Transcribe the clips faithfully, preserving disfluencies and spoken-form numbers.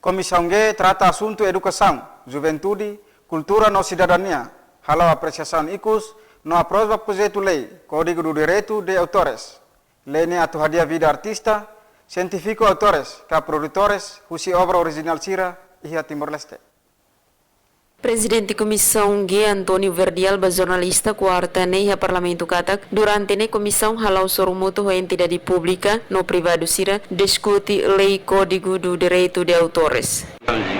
Komisaun G trata asuntu edukasaun, juventude, kultura no sidadania, hala'o apresiasaun ikus no aprova projetu lei Código do Direito de Autores. Lei ne'e atu hadi'a vida artista, sientífiku autores, ka produtores husi obra orijinál sira iha Timor-Leste. Prezidente Komisaun G António Verdial ba jornalista kuarta ne'e iha Parlamentu katak, durante ne'e komisaun hala'o sorumutu ho entidade públika no privadu sira diskute lei Código do Direito de Autores.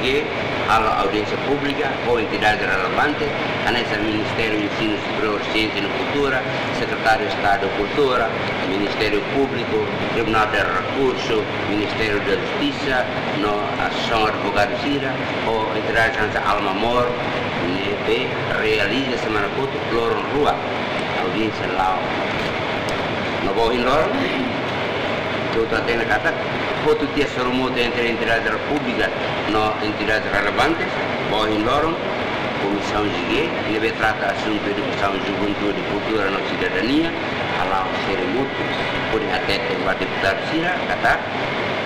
G halo audiénsia públika ho entidade relevante, hanesan Ministériu Ensinu Superiór, Siénsia no Kultura, Sekretáriu Estadu Kultura, Ministériu Públiku, Tribunál de Rekursu, Ministériu da Justisa, no Asosiasaun Advogadu sira, ho entidade hanesan Alma Mor, ne'ebé realiza semana kotuk loron rua audiénsia la'o. No ba ohin loron, ita hatene katak, hotu tiha sorumutu entre entidade públika no entidade relevante, ba ohin loron, Komisaun G, ne'ebé trata asuntu edukasaun, juventude, kultura no sidadania, hala'o sorumutu, hodi hatete ba deputadu sira, katak,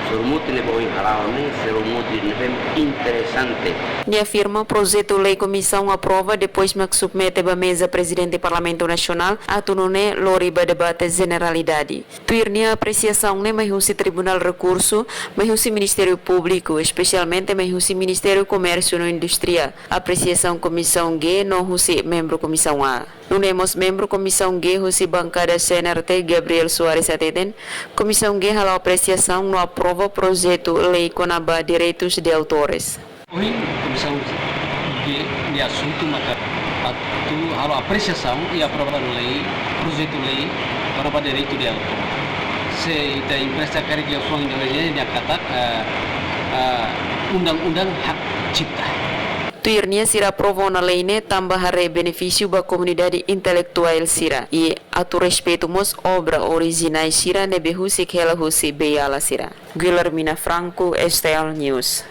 sorumutu ne'ebé ohin hala'o ne'e, sorumutu ne'ebé interesante. Nia afirma projetu lei komisaun aprova, depois mak submete ba meza Prezidente Parlamentu Nasionál, atu nune'e lori ba debate jeneralidade. Tuir nia apresiasaun ne'e mai husi Tribunál Rekursu, mai husi Ministériu Públiku, espesialmente mai husi Ministériu Komérsiu no Indústria, apresiasaun Komisaun G no husi membru Komisaun A. Nune'e mós membru Komisaun G husi bankada C N R T, Gabriel Soares hateten, Komisaun G hala'o apresiasaun no aprova projetu lei kona-ba direitus de autores. Ohin, Komisaun G nia asuntu maka atu halo apresiasaun i aprova lei, projetu lei kona-ba direitu de autór. Se ita empresta karik liafuan Indonézia nia katak, eh, eh, undang-undang hak cipta. Tuir nia, sira aprova ona lei ne'e tanba haree benefísiu ba komunidade intelektuál sira i atu respeitu mós obra orijinál sira ne'ebé husik hela husi beiala sira. Guilhermina Franco, S T L News.